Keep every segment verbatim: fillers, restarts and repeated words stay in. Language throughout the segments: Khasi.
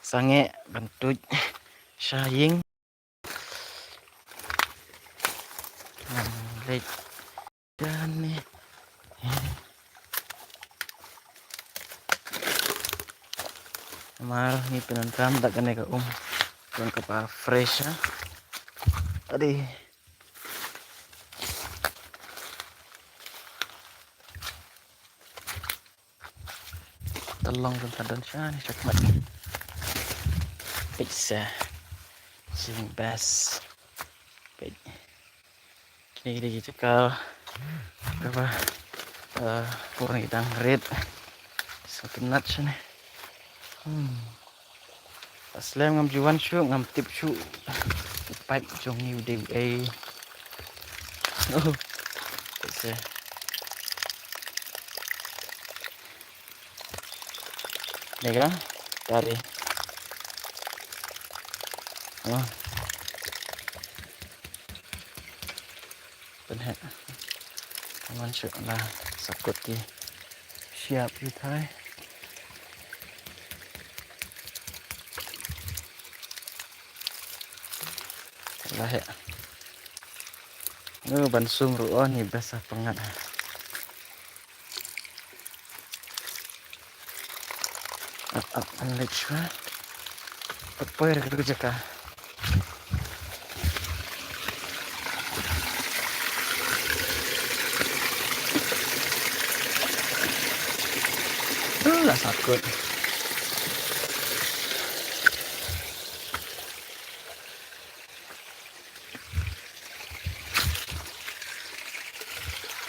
Sangeh ban tuid sha ïing. Ngan leit kane. Namar ngi pyndonkam da kane ka um. Don kaba fresh ha. Tadi. Te long jong ka don shane shakhmat. Peit sa. Sing bas. Peit. Kine ki dei ki jaka kaba, eh, por ngi dang rit. Sa ki nat shane. Hmm. Slem ngam ju wan shuh, ngam tip shuh. U paip jong ngi u dei uei. Oh. Peit sa. Dei ka? Tari. Oh. Pynheh. Aman shu la sakut ki. Siap ïa thai. La heh. Ngu ban sum ruh, oh, ni best ah, pyngat. Ap, ap, an leit shuwa. Pat poi ruh ka jaka. Uh, la sakut.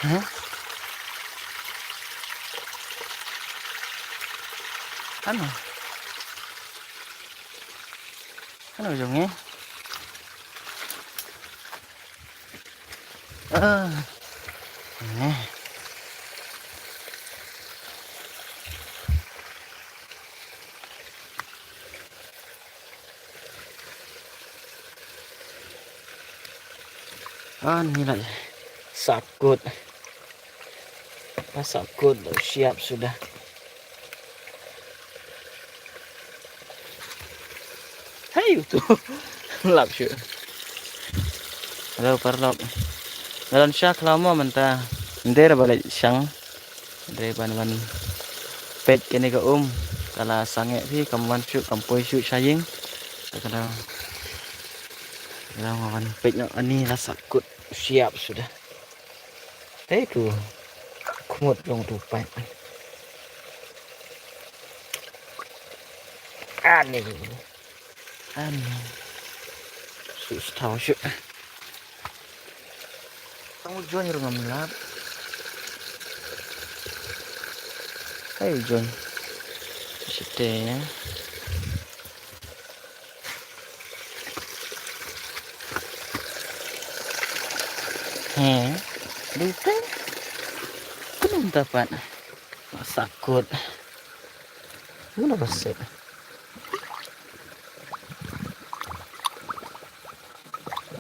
Hah? Ano? Ano jong ngi? Ah. Ngi. Ani la sakut. La sakut, la siap suda. Hei, utu. Lap shu. Hello, paralok. Nga don sha khlaw mo mynta. Ym dei re ba leit shang. Dei ban wan peit kane ka um. Ka la sangeh phi, kam wan shuh, kam poi shuh sha ïing. Te ka la, ka la wan peit noh ani la sakut siap suda. Te tu khmut long tu pat. Ani. Ani. Shu sthaw shu. Tang u join ruh ngam lap. Hai u join. Site. He. Dupe. Kunum tapat. Sakut. Muna basit.